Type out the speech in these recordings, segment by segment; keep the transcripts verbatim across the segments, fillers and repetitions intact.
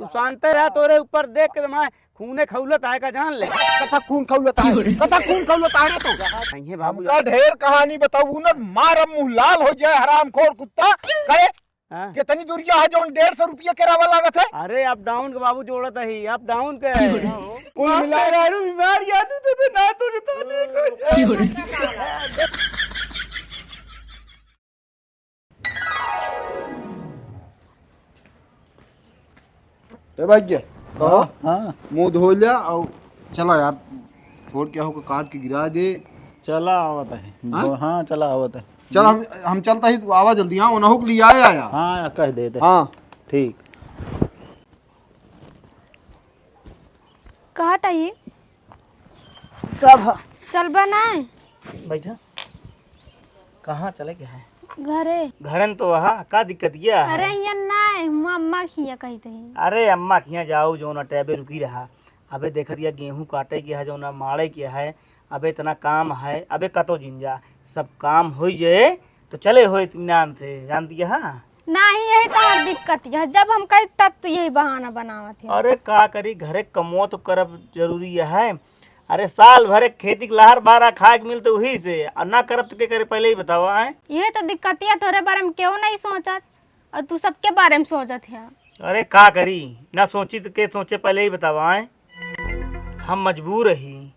तू शांत रह, तोरे ऊपर देख के तो मैं खूने खौलत आए का जान ले। कथा खून खौलत आए, कथा खून खौलत आए रे तू। नहीं है बाबू। हमका ढेर कहानी बताऊ न, मार मुंह लाल हो जाए हरामखोर कुत्ता। करे हाँ। कितनी दूरिया है जौन डेढ़ सौ रुपया किराया लागत है? अरे अप डाउन के बाबू जोड़त ही, अप डाउन के। कुल मिला मेहरारू बीमार या तू तो ना तो जता नहीं। ए भाग्य, कहो। हाँ। मुंह धो लिया और चला यार, थोड़ क्या होकर काट के गिरा दे। चला आवत है। हाँ? हाँ, चला आवत है। चल हम, हम चलता ही, तू आवा जल्दी, हाँ, उन्हों के लिए आया, आया। हाँ, कह देते। हाँ। ठीक। कहत ही। का भा? चलबा ना? बैठा। कहाँ चले के है? घरे। घरन तो वहा, का दिक्कत ये है? अरे, ये ना, हुआ अम्मा खिया कहते हैं। अरे, अम्मा खिया जाओ, जौन अटे अबे रुकी रहा। अबे देखत या गेहूं काटे के है, जौन माड़े के है, अबे इतना काम है, अबे कतो जिन जा, सब काम होई जे, तो चले हो इत्मीनान से, जानती है? नहीं, यही तो हर दिक्कत है, जब हम कही तब तो यही बहाना बनावत है। अरे का करी, घरे कमो तो करब जरूरी है। अरे साल भर एक खेती के लहर बारा खाए के मिलते वही से, और ना करब तो के करे, पहले ही बतावा है। यही तो दिक्कत है, तोरे बारे में क्यों नहीं सोचत, और तू सबके बारे में सोचत है। अरे का करी, ना सोची तो के सोचे, पहले ही बतावा है। हम मजबूर ही,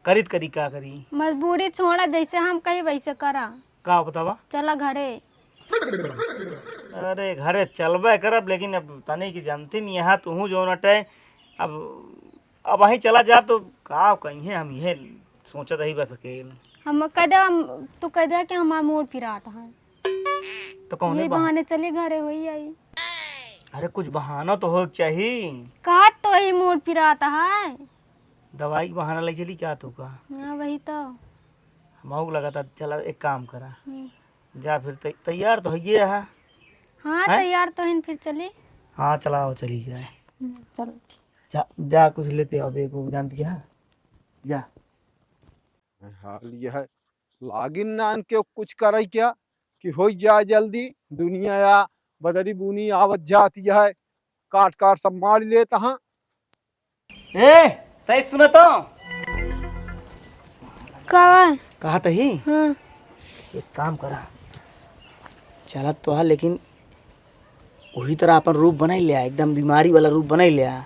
करित करी का करी? मजबूरी छोड़ा, जैसे हम कही वैसे करा। का बतावा? चला घरे। अरे घरे चलबे करब, लेकिन अब तनी की जानती नहीं यहाँ तुहू जो नटे। अब, अब वहीं चला जा तो का कहीं हम ये सोचत ही बस अकेल। हम कह दे, हम, तू कह दे कि हमारा मूड पिरात है। तो कौने यही बहा- बहाने चली घरे होई आई। अरे कुछ बहाना तो हो चाहिए। का तो ही मूड पिरात है। दवाई के बहाना ले चली क्या तू का? हाँ, वही तो। हमहू लगा था, चला एक काम करा। हम्म। जा फिर तै-, तैयार तो होइए है। हाँ, हैं? तैयार तो हिन, फिर चली। हाँ, चलाओ, चली जाए। हम्म, चलो, ठीक। जा, जा कुछ लेते आओ, देखो, जानती है? जा। हाल यह है, लागिन नान के कुछ करे क्या कि हो जाए जल्दी, दुनिया या बदरी बुनी आवत जाती है, काट काट सब मार लेता हाँ। ए, तै सुन तो। का बा? कहा तही? हाँ। एक काम करा, चलत तो है, लेकिन वही तरह अपन रूप बनाई लिया, एकदम बीमारी वाला रूप बनाई लिया,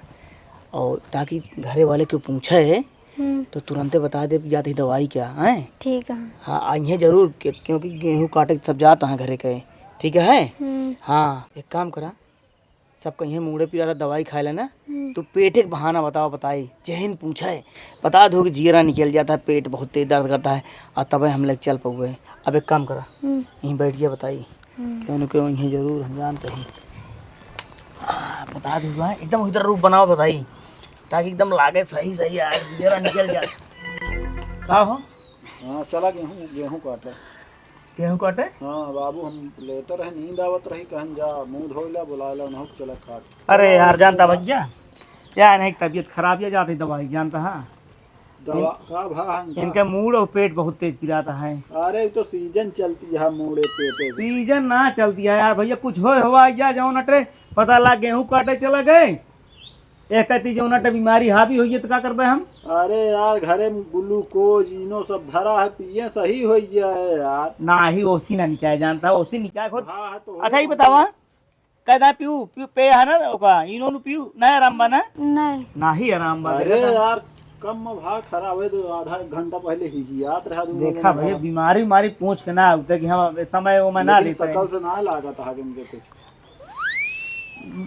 और ताकि घरे वाले क्यों पूछे, हम्म। तो तुरंते बता दे कि जात ही दवाई क्या है। ठीक है। हाँ, आइए जरूर, क्यों-, क्योंकि गेहूं काटे सब जात हैं घरे के, ठीक है? हम्म। हाँ, एक काम करा, सब कहिए मूड़े पिरात है, दवाई खाए लेना। हम्म। तू पेटे के बहाना बताओ, बताई। जेहिन पूछे, बता दो कि जियरा निकल जाता है, पेट बहुत तेज दर्द करता है, और तबे हम लेके चल पउबे। अब एक काम करा, हम्म। यहीं बैठ गया बताई। हम्म। क्यों न क्यों यहीं जरूर हम जानते हैं। आ, बता दो भाई, एकदम उधर रूप बनाओ बताई, ताकि एकदम लागे सही सही आए, जियरा निकल जाए। का हो? हाँ, चला गेहूँ, गेहूँ काटे। गेहूँ काटे? हाँ बाबू, हम लेते रहे, नींद आवत रही, कहन जा मुंह धोइला, बुलाइला, उन्हों चला काट। अरे यार, जानता भैया, यार, इनकी तबीयत खराब है, जाते दवाई, जानता है? दवा इन-, का भा है इनका? इनका मूड़ और पेट बहुत तेज पिराता है। अरे, तो सीजन चलती है मूड़े पेटे की। सीजन ना चलती है यार भैया, कुछ होए हवा या जौन अटे, पता लाग गेहूँ काटे चला गए, एक कती जौन अटे बीमारी हावी होई है, तो का करबे हम? अरे यार, घरे में ग्लूकोज, इनो सब धरा है, पिए सही होई जाए यार। नाही, ओसी ना निकाय जानता, ओसी निकाय खुद। हाँ, हाँ, तो अच्छा, ये बतावा, कैदा पीऊ, पीऊ, पे है ना, ओका, इनो नु पीऊ, ना आराम बा ना? नहीं। नाही आराम बा, अरे देखा था? यार, कम में भाग खराब है, तो आधा एक घंटा पहले ही जियात रहा, दूनो देखा जने भैया, खराब। बीमारी, बीमारी पूछ के ना उठे कि हम समय वो में ना लेकिन लेते हैं। शकल से ना लागत है कि इनके कुछ।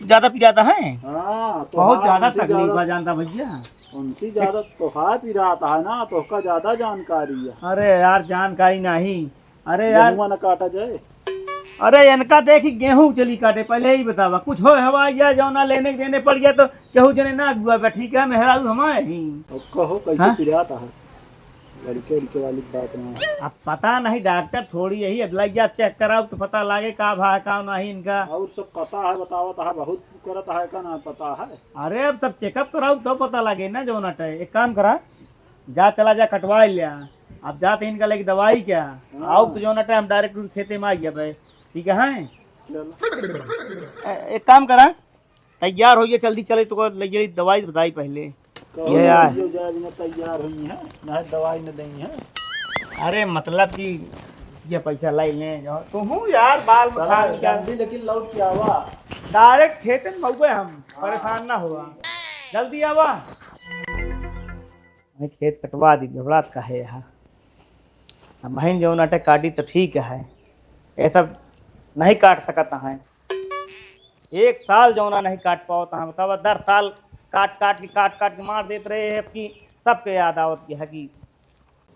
ज्यादा पिराता है? हाँ, तो बहुत हाँ, ज्यादा उनसे तकलीफ ज्यादा, है, जानता भैया। उनसे ज्यादा तोहार पिराता है ना, तोहका ज्यादा जानकारी है। अरे यार, जानकारी नहीं। अरे यार। गेहुआ न काटा जाए। अरे इनका देखी, गेहूं चली काटे, पहले ही बतावा। कुछ हो हवा या जौना लेने के देने पड़ गया तो केहू जने ना अगुआ बा, ठीक है, मेहरारू हमारे ही। अब कहो कैसे हाँ? पिराता है? लड़के उड़के वाली बात ना है। अब पता नहीं, डॉक्टर थोड़ी यही, अब लग जा, चेक कराओ तो पता लागे का भा का नहीं इनका। और सब पता है, बतावत है, बहुत करत है का ना पता है। अरे अब सब चेकअप कराओ तो पता लागे ना, जौन अटे। एक काम करा, जा चला जा कटवा लिया। अब जाते इनका लेके दवाई क्या, हाँ। आओ तो जौन अटे हम डायरेक्ट उनके खेते में आ गया भाई, ठीक है? चलो। ए-, एक काम करा, तैयार होइए, जल्दी चले, तो ले चली दवाई बताई पहले। कहो ये यार। यो जाए बिना तैयार होई है, ना दवाई न देई है। अरे मतलब कि ये पैसा लाई ले जाओ। तो हूँ यार, बाल चला, बता क्या? जल्दी लेकिन लौट के आवा। डायरेक्ट खेते में मौके हम, हाँ। परेशान ना हुआ। जल्दी आवा। मैं खेत कटवा दी, घबरात काहे है? अब महीन जौन अटे काटी तो ठीक है, ये सब नहीं काट सकत है। एक साल जौना नहीं काट पावत है, बतावा, दर साल काट काट के, काट काट के मार देत रहे हैं, अब की सबके याद आवत है कि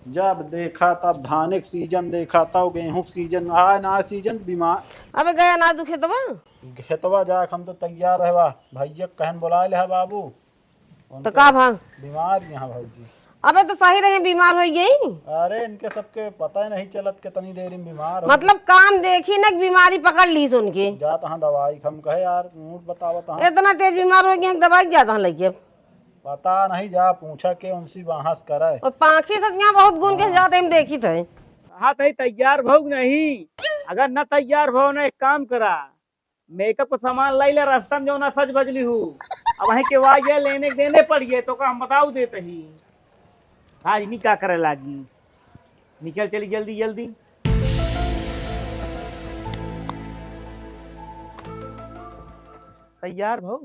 जब देखा तब धान के सीजन देखा, तब गेहूं के सीजन, आए ना सीजन बीमार। अबे गया ना तू खेतवा? खेतवा जाके हम तो तैयार रहवा, भैया कहन बुलाए ले है बाबू। तो उनके का भा? बीमार यहाँ भौजी। अबे तो सही रहे, बीमार हो गई। अरे इनके सबके पता ही नहीं चलत कितनी देर में बीमार हो। मतलब काम देखी ना, बीमारी पकड़ ली से उनके। जात हाँ दवाई, हम कहे यार मूड बतावत हाँ। इतना तेज बीमार हो गए, दवाई जात हाँ लेके। पता नहीं, जा पूछा के उनसे बहस करे। और पाखी सच यहाँ बहुत गुण के हाँ। जाते हम देखी थे। कहा थे तैयार भौग नहीं, अगर न तैयार भो ना, एक काम करा, मेकअप का सामान लाई ले, रास्ता में जो ना सज बजली हूँ। अब वहीं के वाई है, लेने के देने पड़िए, तो का हम बताऊ देते ही। आज नहीं का करे लागी, निकल चली जल्दी जल्दी। तैयार भो?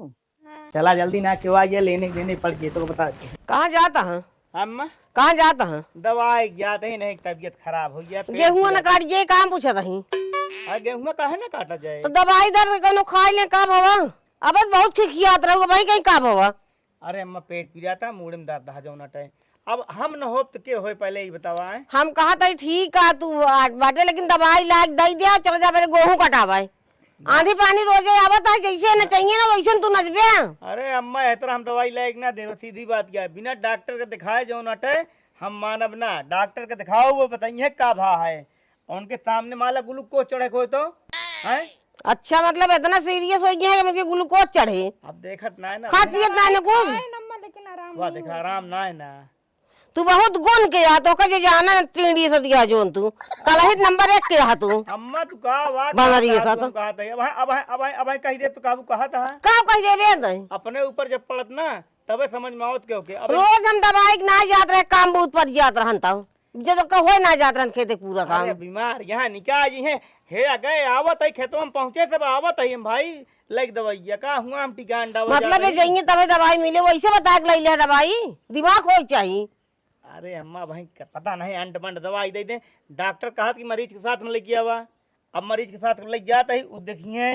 हाँ। चला जल्दी ना, के वाई है, लेने के देने पड़िए, तो बता दे। कहाँ जाता है? अम्मा? कहाँ जात ह? दवाई जात ही नहीं, तबीयत खराब हो गया, पेट गेहुआ न पीरा। काट जे, काम पूछत ही। अरे गेहुआ काहे ना काटा जाए? तो दवाई दर्द कौनो खाई ले, का भवा? अबे बहुत खिखियात रहू भाई, कहीं का भवा? अरे अम्मा, पेट पिरात, मूड़े में दर्द है जौन अटे। अब हम न होब त के होए, पहले ही बतावा है। हम कहत ही ठीक आ, तू आ, बाटे, लेकिन दवाई लाग दई दे, चल जा मेरे गेहूं कटावे। आंधी पानी रोजे आवत है, जैसे न चाहिए ना वैसे तू नचबे। अरे अम्मा, एह तरह हम दवाई लायक ना देव, सीधी बात क्या है, बिना डॉक्टर के दिखाए जौन अटे हम मानब ना। डॉक्टर के दिखाओ, वो बताइए का भा है, उनके सामने माला ग्लूकोज चढ़े कोई तो है। अच्छा, मतलब इतना सीरियस हो गया है कि मुझे ग्लूकोज चढ़े? अब देखत ना है ना। खात पियत ना है ना कुछ? आए नम्मा, लेकिन आराम वाह, नहीं देखा, होता। आराम ना है ना। तू बहुत गुण के आ, तोका जे जाना न टींडी सदिया जोन तू। कलहित नंबर एक के आ तू। अम्मा तू का वा, बंगरी का के साथ। तुम कहा था? अब, अब, अब, अब, अब कही दे तो काबू कहा था? का कही देबे तै? अपने ऊपर जब पड़त ना, तबे समझ में आवत के होके। अब रोज हम दवाई के ना जात रहे, काम बहुत पर जात रहन तब। जब तक होए ना जात रहन खेते पूरा काम। अरे बीमार, यहाँ निकाह जी हैं, हे अगे आवत है, खेतवा में पहुँचे सब आवत है हम भाई। लग दवाइया का हुआ, हम टीका अंडा बजा मतलब ये रही। जाइए तबे दवाई मिले, वैसे बता के लैले है दवाई, दिमाग होए चाहिए। अरे अम्मा भाई, क-, पता नहीं अंट बंट दवाई दे दे। डॉक्टर कहत कि मरीज के साथ में लेके आवा। अब मरीज के साथ में लेके जात ही, उ देखिए,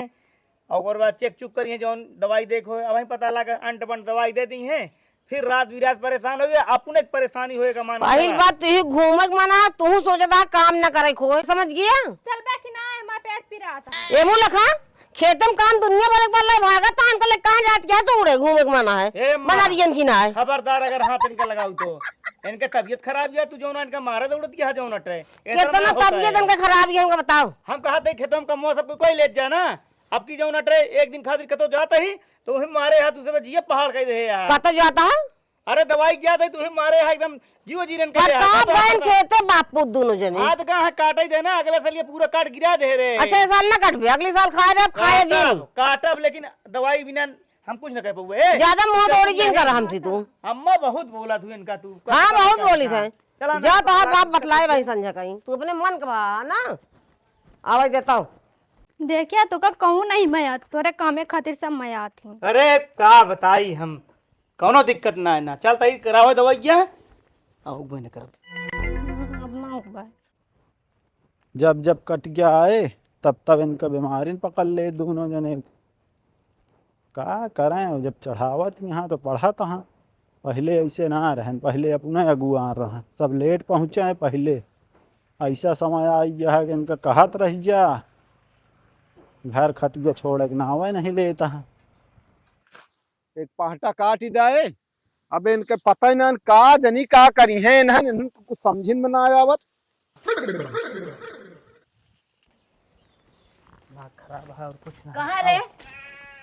और ओकर बाद चेक चुक करिए, जौन दवाई देखो, अब वहीं पता लगा अंट बंट दवाई दे दी है। फिर रात बिरात परेशान हो गया, अपने के परेशानी होए का मान पहिल चला। बात तो ये घूमे के मना है, तू सोचत हा काम ना करे खोए, समझ गया? चल बे कि ना, हमार पेट पिरात है। एमू लखा, खेतम काम दुनिया भर एक बार ले भागत, तान के ले कहाँ जात क्या तू उड़े घूमे के मना है? ए माँ, बना दियन की ना है। खबरदार अगर हाथ इनका लगाऊ तो, इनके तबीयत खराब गया, तू जौन इनका मारे दौड़त गया जौन अटे। इतना कितना ना होता तबीयत है। इनका खराब गया हमका बताओ। हम कहा थे खेतम का मुँह सबको कोई ले जाना, अब की जौन अटे एक दिन खातिर कतो जाता ही, तो वही मारे हाथ उसे जिया पहाड़ कह दे यार। कतो जाता है? अरे दवाई क्या दे, तू ही मारे है एकदम जीव जीरन के पर ले का आता, बहन पता। खेते बापू दोनों जने। हाथ का है काटे देना, अगले साल ये पूरा काट गिरा दे रे। अच्छा, ये साल ना काटबे, अगले साल खाए जाब, खाए काटब, जिन। काटब, लेकिन दवाई बिना हम कुछ ना कर पाऊंगे। ए, ज्यादा मुंह चल तोड़ी तू जिन नहीं। कर हमसे तू। अम्मा बहुत बोला तू इनका तू। हाँ, बहुत बोली थे। चला ना, जा तोहार बाप बतलाए भाई संझा कहीं। तू अपने मन के बा ना। आवे देता हूँ। देखिया तो का कहूँ नहीं मैं आत, तोरे कामे खातिर सब मैं आत हूँ। अरे का बताई हम, कौनो दिक्कत ना है ना। चल तई करावे दवाइया। आ, उगबे न करब। अब ना उगबे। जब जब कट गया आए, तब तब इनका बीमारी पकड़ ले दोनों जने। का करें, जब चढ़ावत यहाँ तो पढ़त हाँ। पहले ऐसे ना रहन, पहले अपने अगुआ रहन, सब लेट पहुँचे हैं पहले। ऐसा समय आई गया है कि इनका कहत रह जा, घर खटिया छोड़े के नावे नहीं लेता है। एक पहटा काट ही जाए। अब इनके पता ही ना का जनी का करी है, इन्हन, इन्हन को कुछ समझिन में ना आवत। दिमाग खराब है और कुछ ना। कहाँ रे?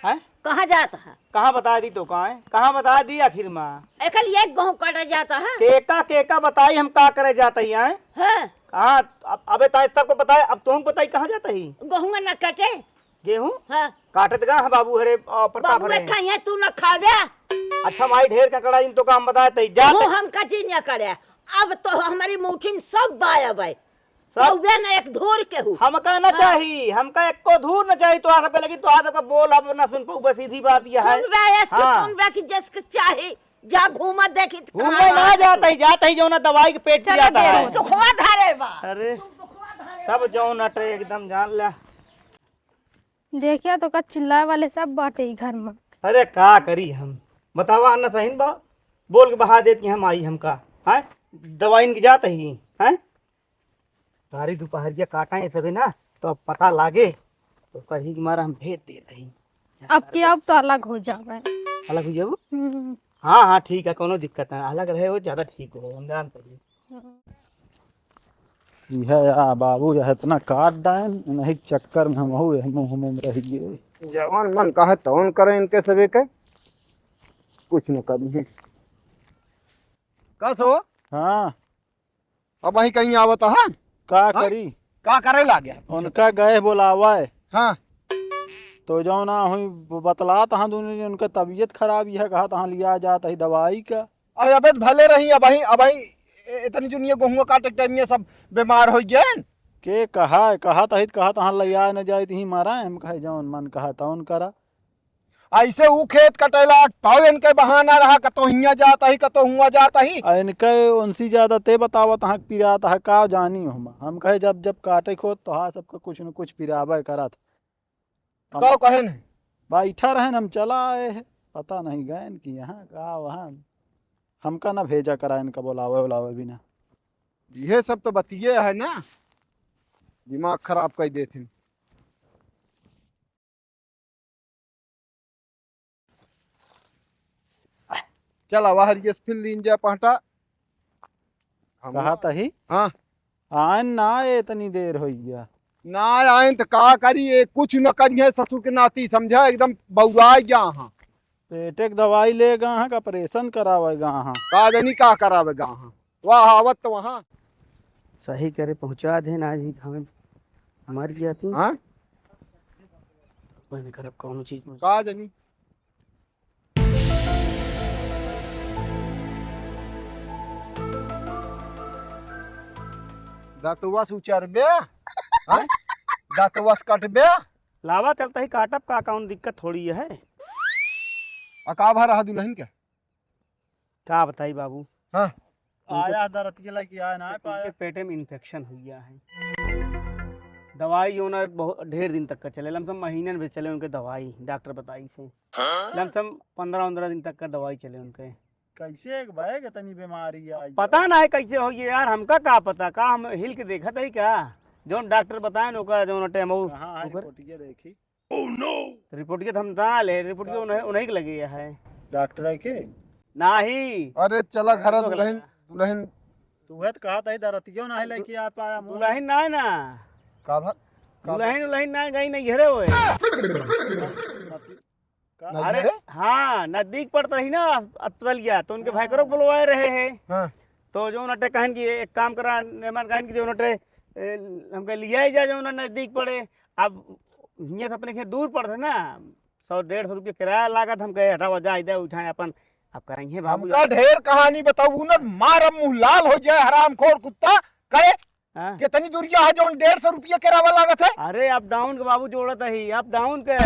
हैं? कहाँ जात है? कहाँ बता दी तो कहाँ है? कहाँ बता दी आखिर माँ? एकल एक गेहूं काटा जाता है। केका, केका बताई हम का करे जाता ही आए? हाँ। कहाँ? अब, अबे ताई तब को बताए, अब तुम बताई कहाँ जाता ही? गेहूं ना कटे। गेहूं? हाँ। काटत गा है बाबू हरे, आ, प्रताप बाबू हरे। खाइए, तू न खावे। अच्छा माई, ढेर का कड़ाई तो काम बताए तई जा मुंह तई। हम कची न करे। अब तो हमारी मुट्ठी में सब बायब है। सब? कौवे न एक धूर केहू। हमका न हाँ। चाही, हमका एको धूर न चाही। तो आप लगी तो आप का बोल अब न सुन पाऊ, बस सीधी बात यह है। सुन बे, इसको हाँ। सुन बे कि जिसके चाही, जा घूमा देखी तो घूमे कहाँ ना बात जाता है। ही, जाता ही जो ना दवाई के पेट चला पियाता दे है। तू दुखवा धरे बा। अरे, सब जौन अटे एकदम जान ला। देखिया तो का चिल्लाए वाले सब बाटे ई घर में। अरे का करी हम, बतावा ना सही बा, बोल के बहा देती हम आई हमका, हैं? दवाई इनके जात ही, हैं? सारी दोपहरिया काटा है सबे ना, तो अब पता लागे, तो कही के मारा हम भेज दे रही। अब के अब तो अलग हो जावे। अलग हो जाबू? हम्म। हाँ, हाँ, ठीक है, कोनो दिक्कत ना, अलग रहे वो ज्यादा ठीक हो, हम जानते हैं। हम्म। इहे या बाबू, यह इतना काट डायन, इन्हीं के चक्कर में हम हो, हम, हम, हम रह गए। जवन मन कहे तवन करे इनके सबे के, कुछ न करी है। का सो? हाँ। अब वहीं कहीं आवत है? का हाँ? करी? का करे लागे? उनका गए बोलावे। हाँ। तो जौन हुई बतलात हाँ दोनों जन, उनका तबीयत खराब, यह कहा तहाँ लिया जात ही दवाई का। अरे अबे तो भले रही, अबही, अबही ए-, इतनी जुनिया गोहुआ काटे के टाइम में सब बीमार हो गए। के कहा, कहा तहित कहा तहाँ लिया न जाए, तही मारा, हम कहे जौन मन कहा तौन करा। ऐसे ऊ खेत कटेला, पावे इनके बहाना रहा, कतो हियाँ जात ही, कतो हुआँ जात ही। आ इनके उनसे ज्यादा ते बतावत हाँ, पिरात हाँ, का जानी हम। हम कहे जब, जब काटे खोत, तो हाँ, सबका कुछ न कुछ पिराबे करत। हम का कहे नहीं? बैठा रहन, हम चला आए हैं, पता नहीं गए कि यहाँ का वहाँ। हमका ना भेजा करा इनका बोलावे, बोलावे बिना। ये सब तो बतिये है ना, दिमाग खराब कर देते हैं। चला बाहर ये फिर लीन जा पहटा। हम कहा तही? हाँ। आयन ना आए, इतनी देर हो गया। ना आयन तो का करी, ये कुछ न करिए ससुर के नाती, समझा, एकदम बौराई गया हाँ। पेटे के दवाई ले गया हाँ, का ऑपरेशन करावे गया हाँ। का जानी का करावे गया हाँ। वाह, आवत तो वहाँ। सही करे पहुँचा देन, आज ही हमें मर गया थी। हाँ? मैंने कर अब कौनो चीज में का जानी। दाँतवा से उचरबे? हाँ? दाँतवा से कटबे? लावा चलता ही काटब का, कौन दिक्कत थोड़ी है। आ का भा रहा दुल्हन के? का बताई बाबू? हाँ। उनके आया दरतिया लेके आया ना उनके पाया। पेटे में इन्फेक्शन हो गया है। दवाई जो ना बहुत ढेर दिन तक का चले, लमसम महीनन भी चले उनके दवाई, डॉक्टर बताई से। हाँ? लमसम पन्द्रह उन्द्रह दिन तक का दवाई चले उनके। कैसे एक बैग इतनी बीमारी आई? पता ना है कैसे हो ये यार, हमका का पता, का हम हिल के देखत है का? जौन डॉक्टर बताए ना ओका, जौन टाइम हो, हाँ, हाँ, ओकर रिपोर्टिया देखी। तो रिपोर्टिया तो हम ना ले, रिपोर्टिया उन्हें, उन्हीं के लगे है। डॉक्टर है के? नाही। अरे चला घर डॉक्टर दुल्हन, लगा। दुल्हन। तू है तो कहा था इधर रतियो ना है लेके आ पाया मुँह। दुल्हन ना है ना। का भा-, का दुल्हन, दुल्हन ना गई नहीं घरे हुए। का? अरे, हाँ, नजदीक पड़त रही ना अस्पतालिया, तो उनके भाई करो बुलवाए रहे हैं। हाँ। तो जो उन्हें कहन कि एक काम करा, मेहमान कहन कि जो उन्हें, ए, हमके लिया ही जा, जो उन्हें नजदीक पड़े। अब हियाँ से अपने के दूर पड़त है ना, सौ डेढ़ सौ रुपये किराया लागत, हम कहे, "हटावा, जा, इधर उठाएं अपन।" अब करेंगे बाबू। हमका ढेर कहानी बताऊ ना, मार अब मुँह लाल हो जाए, हरामखोर कुत्ता। करे हाँ। कितनी दूरिया है जौन डेढ़ सौ रुपया किराया लागत है? अरे, up down के बाबू जोड़त ही, up down के।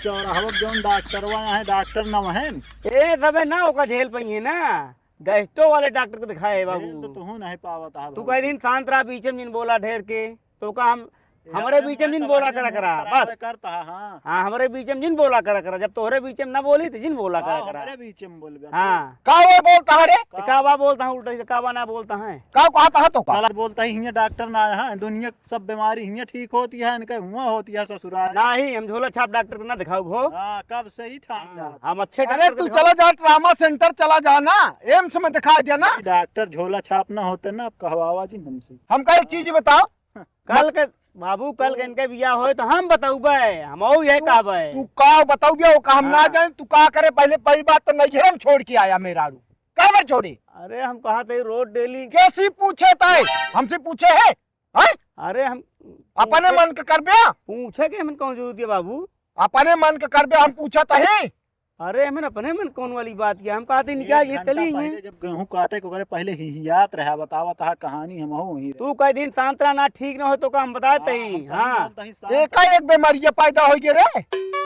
चौराहवा जौन डॉक्टरवा यहाँ है, डॉक्टर न वहन। ए, सबे ना ओका झेल पइहे ना, गैस्ट्रो वाले डॉक्टर को दिखाए बाबू। झेल तो तुहू नहीं पावत है तू बाबू। कह दिन शांत रहा, बीच में जिन बोला ढेर के, तो का हम हमरे बीचे में जिन बोला करा करा, बस। करता है, हाँ। हाँ, हमरे बीचे में जिन बोला करा करा, जब तोहरे बीचे में ना बोली तो जिन बोला करा हाँ, करा। हमरे बीचे में बोल गया। हाँ। का वो बोलता है रे? तो का बा बोलता है उल्टा, का बा ना बोलता है? का कहता है तो का? गलत बोलता है, हियाँ डॉक्टर ना है, दुनिया सब बीमारी हियाँ ठीक होती है, इनके हुआँ होती है ससुराल। नहीं, हम झोला छाप डॉक्टर को ना दिखाऊ हो। हाँ, कब से ही ठान हाँ, जात। हम अच्छे अरे डॉक्टर को तू दिखाऊ। चला जा, ट्रामा सेंटर चला जा ना, एम्स में दिखा दिया ना। डॉक्टर झोला छाप ना होते ना, अब कहवावा जी हमसे। हमका एक चीज बताओ, कल के बाबू, कल के इनके बियाह होए तो हम बतउबे, हमहू यह तू, कहबे। तू का बतउबे, वो का हम ना हाँ। जाने, तू का करे, पहले पहली बात तो नैहरे में छोड़ के आया मेहरारू, का में छोड़े? अरे हम कहा थे रोज डेली। कैसी पूछे तय, हमसे पूछे है? हैं? अरे हम अपने पूछे मन के करबे? पूछे के हमन कौन जरूरत है बाबू? अपने मन के करबे, हम पूछत ही। अरे हमन अपने मन कौन वाली बात किया, हम कहते निकाल एक ये घंटा चली पहले हैं। जब गेहूं काटे के ओकरे पहले हिहियात रहा, बतावत हा कहानी हम हो ही। तू कह दिन शांत रहा ना, ठीक ना हो तो का हम बताए हाँ, तही। हम सही हाँ। बोलत ही, शांत एका रहा। एक बेमारिया पैदा हो गए रे।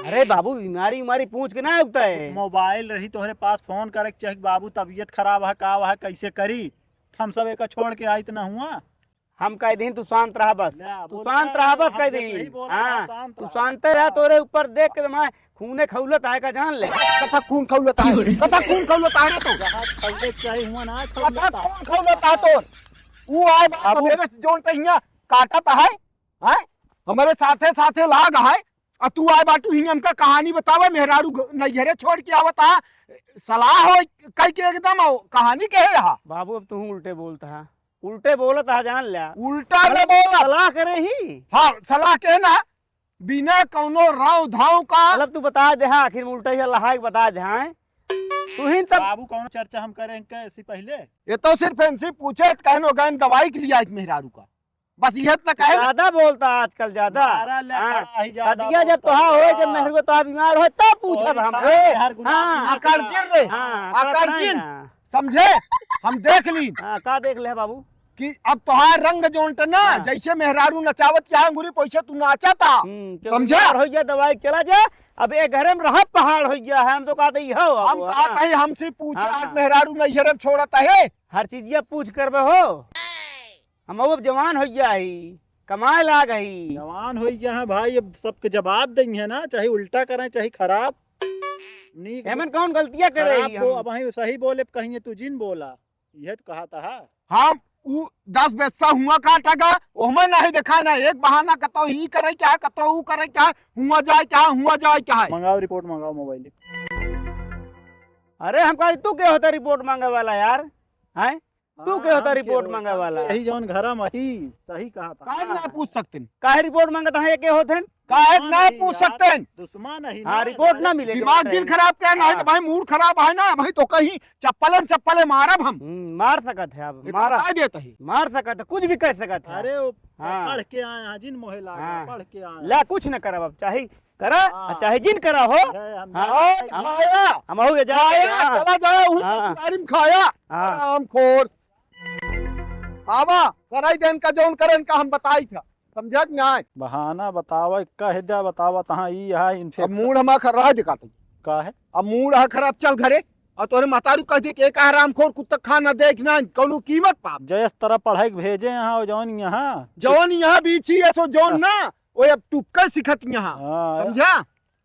अरे बाबू, बीमारी उमारी पूछ के ना उगता है। मोबाइल रही तोहरे पास, फोन करे के चाही, "बाबू तबीयत खराब है, का है, कैसे करी?" हम सब एक छोड़ के आइत ना हुआ। हम कह दीन तू शांत रहा बस, ले, तू बोल शांत रहा, रहा बस हम कह जैसे दीन। ही बोल रहा, हाँ, शांत तू रहा। शांत रहा, तोरे ऊपर देख के मैं खूने खौलत आए का जान ले। कथा खून खौलत आए, कथा खून खौलत आए रे तो। जहाँ खौलत चाही हुआ ना, कथा खौलत आए। खून खौलत आए तोर। ऊ आए बा बाबू। सवेरे से जोन तहिया काटत है, हैं? हमरे साथे साथे लाग है, आ तू आए बाटू ही हमका कहानी बतावे, मेहरारू ग-, नैहरे छोड़ के आवत हा, सलाह हो कह के एकदम हो, कहानी कहे हा। बाबू अब तू उल्टे बोलत हा, उल्टे बोलत हा जान ल्या। उल्टा न मतलब बोला। सलाह करे ही। हाँ, सलाह के ना, बिना कौनो राव धाव का। मतलब तू बता दे हा, आखिर में उल्टा ही सलाह है, बता दे हा। तू ही सब बाबू कौन चर्चा हम करें इनके ऐसी पहले? ये तो सिर्फ इनसे पूछे, कहनो गए दवाई के लिए आज मेहरारू का। बस यह इतना कहे ना। ज्यादा बोलता आजकल, ज्यादा। मारा ले हाँ। पड़ा ही ज्यादा सदिया जब बोलता तोहा होए, है। जब मेहर को तोहा बीमार होए, तब पूछब हम। ए, हर गुलाब हाँ। में अकड़ जिन रे, हाँ, अकड़ अकड़ जिन। ना। समझे? हम देख ली हाँ, का देख ले बाबू? कि अब तोहार रंग जोन ट ना, हाँ। जैसे मेहरारू नचावत यहाँ अंगूरी, पैसे तू नाचा था। हम्म, क्योंकि समझा? बीमार हो गया, दवाई चला जा। अब एक घरे में रह पहाड़ हो गया है, हम तो कहते ही हो अब, हम हाँ। कहते ही हमसे पूछा, हाँ। आज मेहरारू नैहर में छोड़त है। हर चीजिया पूछ करबे हो। हम अब जवान हो गया ही, कमाए लाग ही। जवान हो गया है भाई, अब सबके जवाब देंगे ना, चाहे उल्टा करें, चाहे खराब। नीक एमन कौन गलतियां करे खराब ही को हम? अब वहीं सही बोले, कहीं तू जिन बोला, यह तो कहा था। हम उ दस बेस्सा हुआ काटा गा, ओहमे नहीं देखा ना, एक बहाना कतो ही करे क्या, कतो ऊ करे क्या, हुआ जाए क्या, हुआ जाए क्या है। मंगाओ रिपोर्ट, मंगाओ मोबाइल। अरे हम कहा, तू के होता रिपोर्ट मांगे वाला यार, हैं? तू के हाँ, होता हम रिपोर्ट के मांगे होता? वाला? यही जौन घरा में ही सही कहा था। काहे ना पूछ सकते हैं? काहे रिपोर्ट मांगत हैं, ये के होत हैं? काहे दुश्मन ना नहीं पूछ यार, सकते हैं? दुश्मन नहीं हाँ, ना, रिपोर्ट ना अरे मिले। दिमाग जिन खराब क्या ना है हाँ। तो भाई मूड खराब है ना भाई, तो कहीं चप्पले न चप्पले मारब हम। हम्म, मार सकत है अब, इतना मारा। कह देता ही। मार सकत है, कुछ भी कर सकत है। अरे वो हाँ। पढ़ के आए हैं जिन मोहे लागे, हाँ। पढ़ के आए हैं। ला कुछ न करब अब, चाहे करा, हाँ। चाहे जिन करा हो। अरे हम हाँ। जाए हम, खाया। हम हो गए, जा, खाया, हाँ। चला जाए, उही हाँ। ससुरारी में खाया। हाँ। आराम खोर। आवा, कराई देन का जौन करन का हम बताई था। समझा कि नाय? बहाना बतावा, कह दे, बतावा तहाँ ई है अब इन्फेक्शन। मूड हमार खराब है, काटे। का है? अब मूड है खराब, चल घरे। और तोरे महतारू कह दे कि एक हरामखोर कुत्ता खाना देख ना, कौनो कीमत पाप। जैस तरह पढ़ाई के भेजे यहाँ और जौन यहाँ। जौन यहाँ बीछी है सो जौन हाँ। ना, वो अब टुक्का सिखत यहाँ। हाँ। समझा?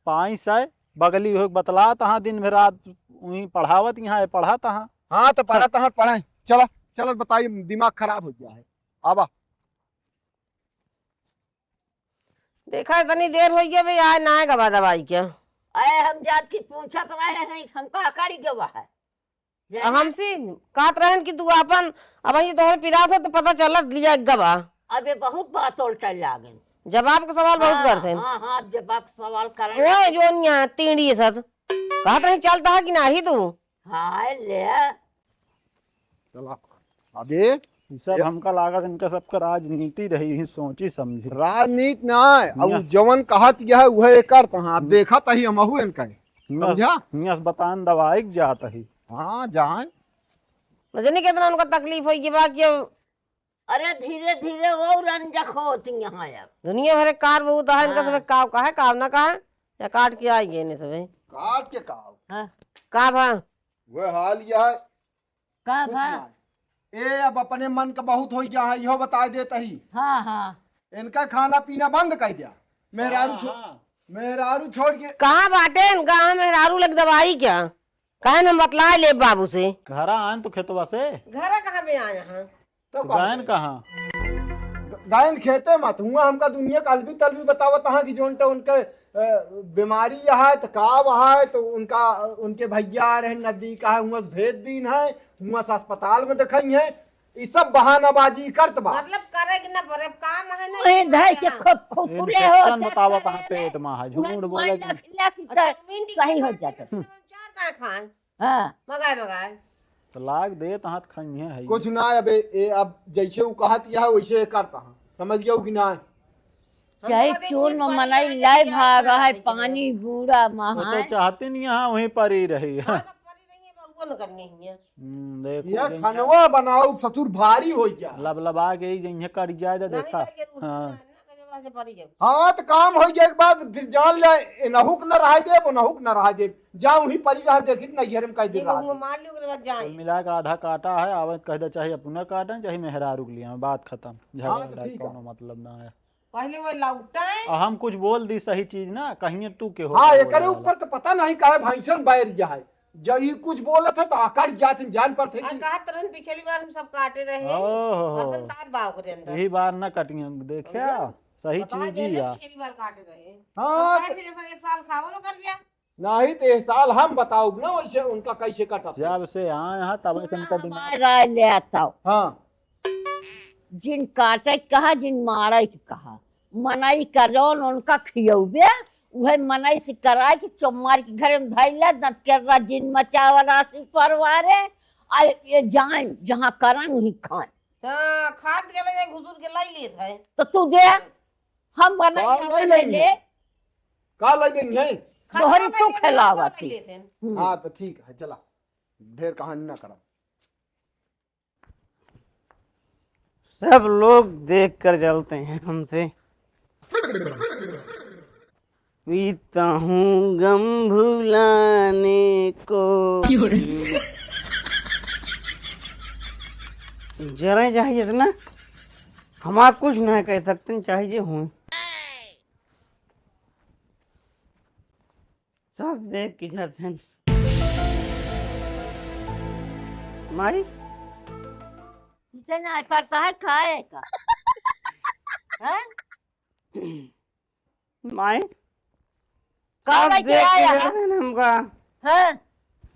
पाई से बगली हो बतला तहाँ दिन भर रात वहीं पढ़ावत यहाँ है, पढ़ा तहाँ। हाँ, तो पढ़ा तहाँ पढ़ाई। चला, चला बताई, दिमाग खराब हो गया है। आवा। देखा, इतनी देर होइ गया बे, आए ना आए गवा दवाई के। अरे, हम जात की पूछत रहे हैं, हम का करी गवा है? अब हमसे कहत रहन कि तू आपन, अब ये तोहरे पिरात है तो पता चलत लिया गवा। अबे बहुत बात उल्टा लागन। जवाब के सवाल बहुत हाँ, करते हैं। हाँ, हाँ, जवाब के सवाल करें। ओए, जोन यहाँ टींडी सत। कहत रही चलता है कि नाही तू? हाय ले। चला। अबे, ई सब ये हमका लागत इनका सबका राजनीति रही ही, सोची समझी। राजनीति ना है, अब उ जवन कहत यह, उहे करत हाँ, अब देखत ही हमहू इनका। समझा? हियाँ से बतान दवाई के जात ही। हाँ, जाए। न जाने कितना उनका तकलीफ होइ गई बा कि अब अरे धीरे धीरे वो रंजक होती यहाँ अब। दुनिया भरे कार बहुत है, इनका हाँ। सबे काव का है, काव ना का है, या काट के आई गए ने सबे। काट के काव? हाँ। का भा? वह हाल यह है। का कुछ भा? ना। ए, अब अपने मन का बहुत हो गया है, इहो बता देता ही। हाँ, हाँ। इनका खाना पीना बंद कर दिया। मेहरारू हाँ, छो-, हाँ। मेहरारू छोड़ के कहाँ बाटे इनका? हाँ, मेहरारू लग दवाई क्या? काहे न हम बतलाए लेब बाबू से? घरा आन तो खेतवा से। घरा कहाँ पे आए हैं? तो तो का गायन बताई? कहाँ? ग-, गायन खेते मत हुआ, हमका दुनिया का अलबी तलबी बतावत हाँ कि जोन तो उनके, अ, बीमारी यह है, तो का वह है, तो उनका, उनके भैया आ रहे नदी का है, हुआ से भेज दीन है, हुआ से अस्पताल में दिखाई है, ई सब बहानाबाजी करत बा। मतलब करे के ना पड़े, काम है ना, वही धर के यहाँ। खूब, खूब फुले हो, इन्फेक्शन क्या बतावत करे हाँ ना? पेट में है, झूठ वही बोले माइला कि खिला के अच्छा, तो चाउमीन सही हो टिक्की जाता। चार ना खाए। हाँ। मगाए, मगाए। तो लाग देत हाथ खाइए है। कुछ ना, अबे, ए, अब जैसे उ कहत यह, वैसे ये करता हाँ। समझ गयो कि ना? चाहे चून में मनई लाई भागा है, पानी बूढ़ा वो तो महाय। चाहती नहीं, यहाँ वहीं पर ही रही। हाँ, तो परी रही है, बउआ न करनी ही है। हम्म, देखो, यह देखो। खनवा बनाओ, ससुर भारी हो गया। लबलबा के ही जइहे कट जाए तो नहीं, देखा। जाके उठना हाँ। है ना, गजबा से परी जाओ। हाँ, तो काम हो गया के बाद फिर जान ले, इनहुक न रहा दे, उनहुक न रहा दे। जाओ वहीं परी रहा, देखी नैहर में कई दिन ये रहा वो दे। मार लियो, ओकरे बाद जाए। कुल मिला के आधा काटा है, आवे तो कह दे, चाहे अपना काटें, चाहे मेहरारू के लिए, बात खत्म। झगड़ा हाँ, तो लड़ाई ठीक है। कौनो मतलब ना है। पहले वो लौटे। आ, हम कुछ बोल दी सही चीज ना, कहिए तू के हो हाँ, गया एकरे बोले वाला। ऊपर तो पता नहीं काहे भैंसन बैर गया है। जब ये कुछ बोलत है तो आकड़ जात है, जान पर थे आ, कि कहत रहन पिछली बार हम सब काटे रहे। ओहो। बर्तन तार बा ओकरे अंदर। यही बार ना कटिए, देखा? समझे? सही बता चीज दे ही रहे, आ। पिछली बार काटे रहे। हाँ, अब तो फिर ऐसा एक साल खावलो कर लिया। नहीं तो ये साल हम बताओ ना वैसे उनका कैसे कटत है। जब से आए हैं तब से उनका दिमाग राय ले आता हूँ। हाँ। जिन काटे के कहा, जिन मारे के कहा, मनई का जौन उनका खियौबे, उहे मनई से कराए के चोमार के घर में धैला, दंत के रजिन मचावा राशि परवारे, आ ये जान जहाँ करन वहीं खान। हाँ, खात के लगे घुसुर के लाई लेत है। तो तू दे, हम मनई का का लाई ले लेंगे? ले। का लाई लेंगे? दोहरी खतरा तू में खेलावा लाई थी। लेत हैं। हम्म। हाँ, तो ठीक है, चला, ढेर कहानी ना करा। सब लोग देख कर जलते हैं हमसे। पीता हूँ गम भुलाने को। जरे चाहे जितना, हमार कुछ नहीं कह सकते, चाहे जे हों। सब देख के जरथन। माई? जिसे ना पड़ता है खाए का। हैं? माई? का सब लेके देख के आया है? जरथन हमका। हैं?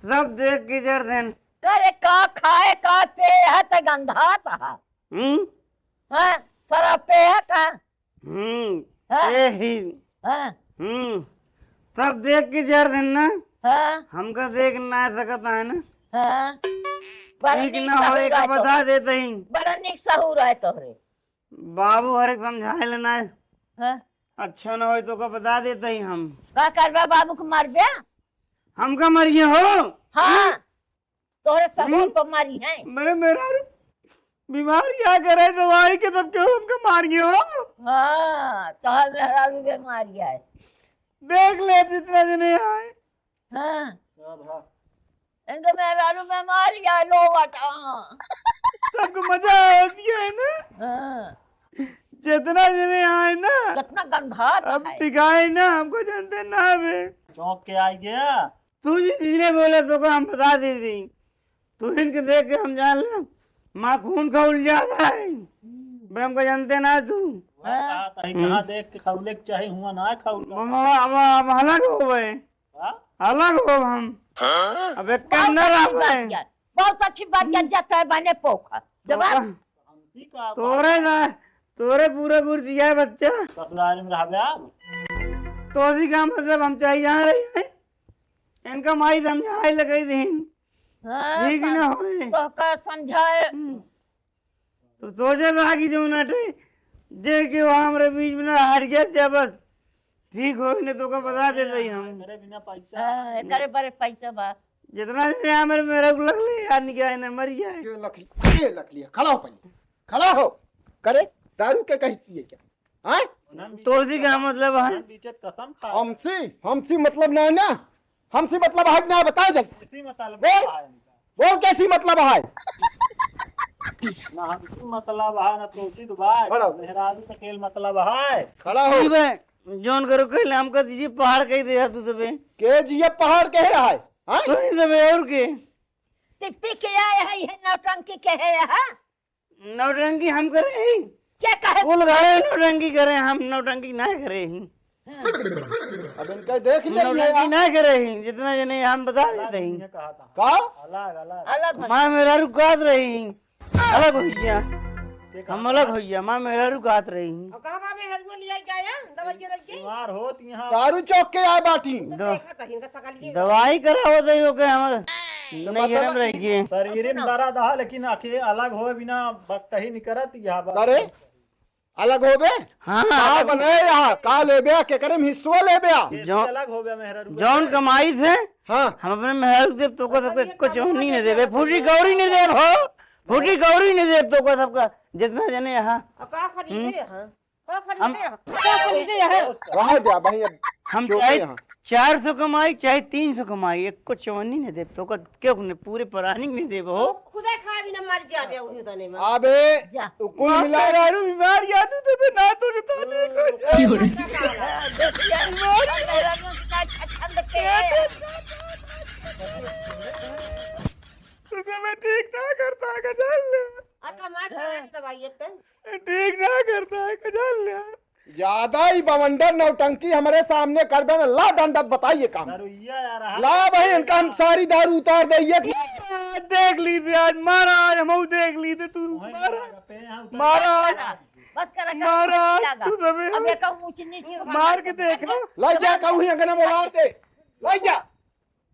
सब देख के जरथन। करे का खाए का पे है त गंधात है। हम्म? हैं? शराब पे है का? हम्म, हाँ। ए ही। हाँ। हम्म, सब देख के जर देन ना। हाँ। हमका देख ना सकत है ना। हाँ। बड़ा ठीक नीक ना होए सहूर का है बता तोहरे। देते ही। बड़ा नीक सहूर है तोहरे। बाबू हरे समझाए लेना है। हाँ। अच्छा ना होए तो का बता देते ही हम। का करबा बाबू के मारबे? हमका मरिए हो? हाँ। तोहरे सहूर हम्म? पर मारी है। मेरे मेहरारू बीमार क्या करे, दवाई के तब क्यों हमको मार गयो? हाँ, तोहर मेहरारू बीमार है। देख ले जितना जने आए। हाँ। हाँ, हाँ। इनके मेहरारू बीमार है, लो बटा। सबको मजा आती है ना? हाँ। जितना जने आए ना, कितना गंधात अब है। टिकाए ना, हमको जानते ना बे। चौंक के आ गया। तू जी जितने बोले तो को हम बता दे दी। तू इनके देख के हम जान ले, माँ खून खौल जाता है। हम्म। बे हमको जानते ना तू। वह हाँ। कहा था, कहाँ हम्म। देख के खौले के चाहे हुआ ना खौल। अब, अब, अब, अब अलग हो गए। हाँ? अलग हो हम। हाँ? अब एक काम बहुत ना अच्छी रहा बात है। यार, बहुत अच्छी बात यार, हम्म। जाता है बने पोखा। जवाब। हम ठीक है, तोरे ना, तोरे पूरा गुरजिया है बच्चा। ससुराल में रहबे आप। तो उसी का मतलब हम चाहे जहाँ रही हैं, इनका माई समझाए लगाई दीन। हाँ, ठीक ना सम-, होए। तोहका समझाए। हम्म। तो सोचे रहा कि जो नटे, जे के वो हमरे बीच में ना हार गया, जा बस। ठीक हो, नहीं तो का बता देते ही हम। करे बिना पैसा। हाँ, करे बरे पैसा बा। जितना जने हमरे मेरे को लग ले, यार, नहीं क्या है ना, मर गया है। ये लख, ये लख लिया, खड़ा हो पहले, खड़ा हो। करे, दारू के कहीं पिए क्या? हाँ? तो उसी का मतलब है। बीचत कसम खा। हमसे, हमसे मतलब ना है ना, हमसे मतलब है कि ना, बताओ जल्दी। इसी मतलब बोल। है इनका। बोल, कैसी मतलब है? ना हमसे मतलब है, ना तोसी तो भाई। खड़ा हो। मेहरारू से खेल मतलब है। खड़ा हो। ई बे, जौन करो कहले हमका दीजिए, पहाड़ कह दे तू सबे। के जिए पहाड़ कहे है? हाँ? तू ही सबे और के? ते पी के आए है, ये नौटंकी कहे है, हाँ? नौटंकी हम करे ही। क्या कहे? कुल घरे नौटंकी करे, हम नौटंकी ना करे ही। अब इनका देख ले नौटंकी यार। ना करे ही, जितना जने हम बता देते ही। का? अलग, अलग। अलग है। माँ मेहरारू कहत रही, अलग हो गया। हम अलग हो गया, माँ मेहरारू कहत रही। और कहाँ बा मेहरारू लिया के आया? दवाई रख के? बीमार होत यहाँ। दारू चौक के आए बाटी। तो द-, देखा था इनका सकल ये। दवाई करावत है ओके हम। तो नहीं, मतलब हम रह गए। शरीर में दर्द है, लेकिन आखिर अलग हो बिना वक्त ही नहीं करत यहाँ बात। अरे, अलग होबे? हाँ, का अलग। बने यहाँ? का लेबे? केकरे में हिस्सो लेबे? जो-, अलग होबे मेहरारू के। जौन कमाई से हाँ। हम अपने मेहरारू के देब, तोका सबके एको चवन्नी न देबे। फूटी कौड़ी न देब हो, फूटी कौड़ी न देब तोका सबका, जितना जने यहाँ। अब का खरीदे हम्म। यहाँ? का खरीदे हम यहाँ? का खरीदे यहाँ? रह जा भाई, अब हम चुप चाहे यहाँ। चार सौ कमाई, चाहे तीन सौ कमाई, एको चवन्नी न देब तोका। केहू ने पूरे परानी में देबो। तू खुदे खाबी ना, मर जाबे उही दने में। अबे, जा। तू कुल बाप मिला रे, दारू बीमार या तू तबे ना तो जता नहीं को जा। अच्छा, अच्छा, अच्छा। बीमार। अच्छा, अच्छा, अच्छा। तू तबे ठीक ना करता है, गजाल ले। आ, कमा के हाँ। दवाई पे। ठीक ना करता है, गजाल ले। ज्यादा ही बवंडर नौटंकी हमरे सामने करबे न, ला डंडा बताइए काम। दारुइया यार, हाँ। ला भाई, इनका हम सारी दारू उतार दे, ये देख ली थे आज, महाराज, हम देख ली थे, तू वहीं महाराज, पे हैं, उतार। महाराज, बस कर, कर, महाराज, लगा। तू सबे अब ये कहूँ ऊंच नीच मार के देख। लाई जा, कहूँ ही अंगना में उलार दे, लाई जा,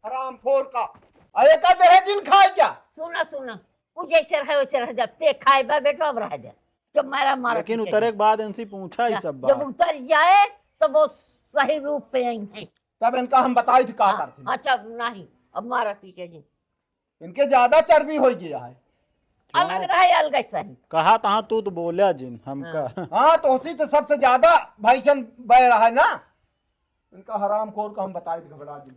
हराम खोर का। अरे का दे है जिन खाए क्या? सुना, सुना, वो जैसे रहे वैसे रह जा, ते खाए बा बेटो, अब रह जा। जब मारा मारा लेकिन पीटे उतरे के बाद इनसे पूछा ही जा, सब जब बात। उतर जाए तो वो सही रूप पे आई है। तब इनका हम बताई थी का हाँ, करते हैं। अच्छा, नहीं, अब मारा पीटे जी। इनके ज्यादा चर्बी हो गया है। अलग रहे, अलग सही। कहा तहाँ तू तो बोला जिन हमका। हाँ। हाँ, तो उसी तो सबसे ज्यादा भैंसन बह रहा है ना। इनका हरामखोर का हम बताई थी, घबरा जिन।